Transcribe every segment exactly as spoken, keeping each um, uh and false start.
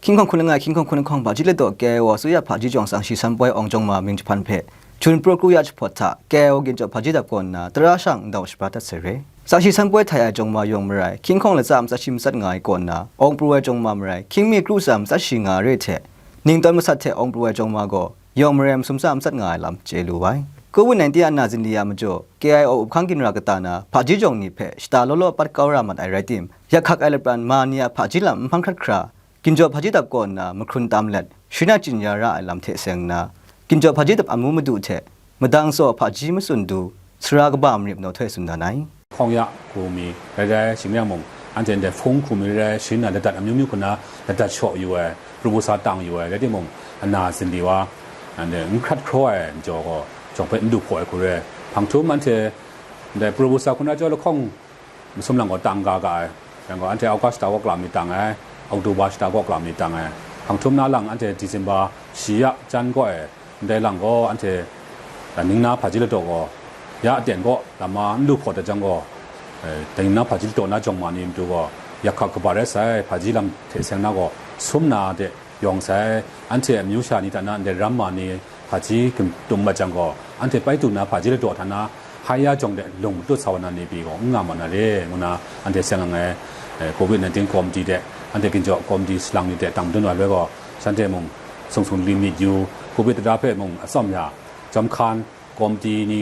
Hkying hkawng hkun langai, hkying hkawng hkun lahkawng hpaji ladaw K I O a suya hpaji jawng tsangshi sanpoi awng jawng ma mying jahpan hpe, Jun pro kru ya jahpawt hta K I O ginjaw hpaji dap kaw nna tara shang ndau shapra dat sai re. Tsangshi sanpoi htai ai jawng ma yawng marai, hkying hkawng latsa matsat shi matsat nga ai kaw nna, awng pru ai jawng ma marai, hkying mi kru tsa matsat shi nga ai re hte, ningtawn masat hte awng pru ai jawng ma gaw, yawng marai masum tsa matsat nga ai lam chye lu ai. covid nineteen a na zinli a majaw, K I O up hkang ginra kata na hpaji jawng ni hpe shata law law pat kau ra mat ai rai tim, yak hkak ai lapran ma ni a hpaji lam n hpang hkrat hkra, ginjaw hpaji dap kaw nna mahkrun tam let, sharin achyin ya ra ai lam hte seng nna, ginjaw hpaji dap amu madu hte madang tsaw hpaji matsun du, sara kaba marip nawhtoi tsun dan ai. Hkawng ya hku mi rai rai, shing rai mung, anhte ndai hpung hku mi rai rai, sharin na ladat amyu myu hku na ladat shaw yu ai, pru busa tang yu ai, rai timung, ana zinli wa, anhte n hkrat hkraw ai majaw gaw, jawng hpe n du hpaw ai hku re. Hpang htum anhte ndai pru busa hku na jaw lahkawng masum lang gaw tang ga ga ai. Yang gaw, anhte August shata kaw klam mi tang ai, October shata kaw klam mi tang ai. Hpang htum na lang anhte December shi ya jan gaw ai, ndai lang gaw anhte, a, ning na hpaji ladaw gaw, ya aten gaw lama n lu hpaw dat jang gaw, e, dai ning na hpaji ladaw na jawng ma ni matu gaw, yak hkak kaba rai sai, hpaji lam hte seng na gaw, sum na de yawng sai, anhte amyu sha ni hta na ndai ram ma ni hpaji tum mat jang gaw, anhte pai tu na hpaji ladaw hta na, hai ya jawng de lung matut sa wa na ni pyi gaw, n nga ma na re, ngu na anhte seng ang ai, e, covid nineteen committee de, anhte ginjaw committee salang ni de tang dun wa loi gaw, shanhte mung sung sung limit yu, covid tara hpe mung atsawm ya, jawm hkan, committee ni,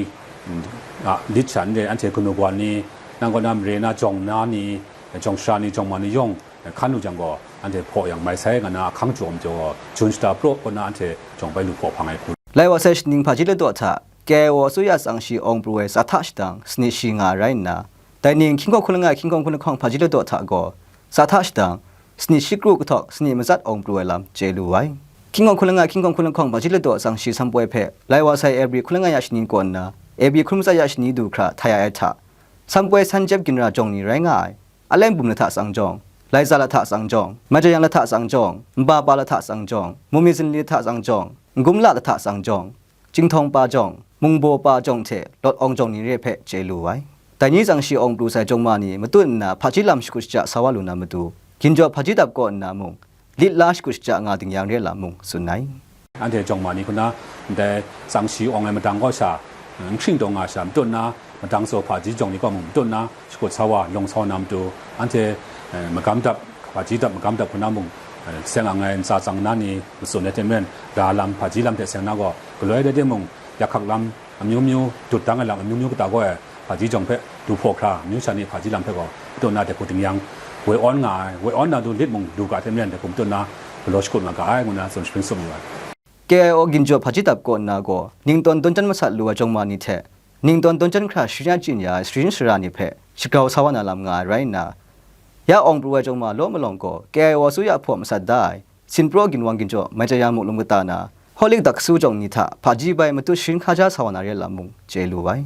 mm, a, lit sha n re, anhte kanu gaw ni, nang kaw na mare na jawng na ni, jawng sara ni, jawng ma ni yawng, hkan lu jang gaw, anhte hpaw yang mai sai nga na ahkang jaw majaw gaw, Jun shata praw kaw na anhte jawng bai lu hpaw hpang ai hku. Lai wa sai shaning hpaji ladaw hta, K I O a suya tsangshi awng pru ai sa hta shadang, sanit shi nga ai rai nna, dai ning hkying hkawng hkun langai, hkying hkawng hkun lahkawng hpaji ladaw hta gaw, sa hta shadang, sanit shi kru kahtawk, sanit matsat awng pru ai lam chye lu ai. Hkying hkawng hkun langai, hkying hkawng hkun lahkawng hpaji ladaw tsangshi sanpoi hpe, lai wa sai Ebri hkun langai ya shani kaw nna, Ebri hkun matsat ya shani du hkra htai ai hta, sanpoi san jep ginra jawng ni rai nga ai, Aleng bum lahta tsang jawng, Laiza lahta tsang jawng, Majayan lahta tsang jawng, Nbapa lahta tsang jawng, Mumi zinli lahta tsang jawng, Ngumla lahta tsang jawng, Jinghtawng pa jawng, Mungbaw pa jawng hte lawt awng jawng ni re hpe chye lu ai. Dai ni tsangshi awng pru sai jawng ma ni matut nna hpaji lam shakut shaja sa wa lu na matu, ginjaw hpaji dap kaw nna mung, lit la shakut shaja nga ding yang re lam mung tsun ai. Anhte jawng ma ni hku na, ndai tsangshi awng ai madang kaw sha, n hkring taw nga sha, matut na, madang tsaw hpaji jawng ni kaw mung matut na, shakut sa wa, lawng sa wa na matu, anhte, eh, magam dap, hpaji dap, magam dap hku na mung, eh, seng ang ai ntsa tsang na ni, matsun ai hte maren, ra lam, hpaji lam hte seng na gaw, galoi rai timung, yak hkak lam, amyu myu, dut dang ai lam, amyu myu kata gaw ai, hpaji jawng hpe du hpaw hkra, amyu sha ni hpaji lam hpe gaw, matut na dai hku ding yang, woi awn nga ai, woi awn na du lit mung du ga hte maren, dai hku matut na, galaw shakut nga ga ai, ngu na tsun sharin tsun yu ai. K I O ginjaw hpaji dap kaw nna gaw, ningtawn dawn jan masat lu ai jawng ma ni hte, ningtawn dawn jan hkra sharin achyin ya ai sharin sara ni hpe shagrau sa wa na lam nga ai rai nna, ya awng pru ai jawng ma law malawng gaw, K I O a suya hpaw masat da ai, Sinpraw ginwang ginjaw Maitreya muk lum kata na, Holik Daksu jawng ni hta hpaji bai matut sharin hkaja sa wa na re lam mung chye lu ai.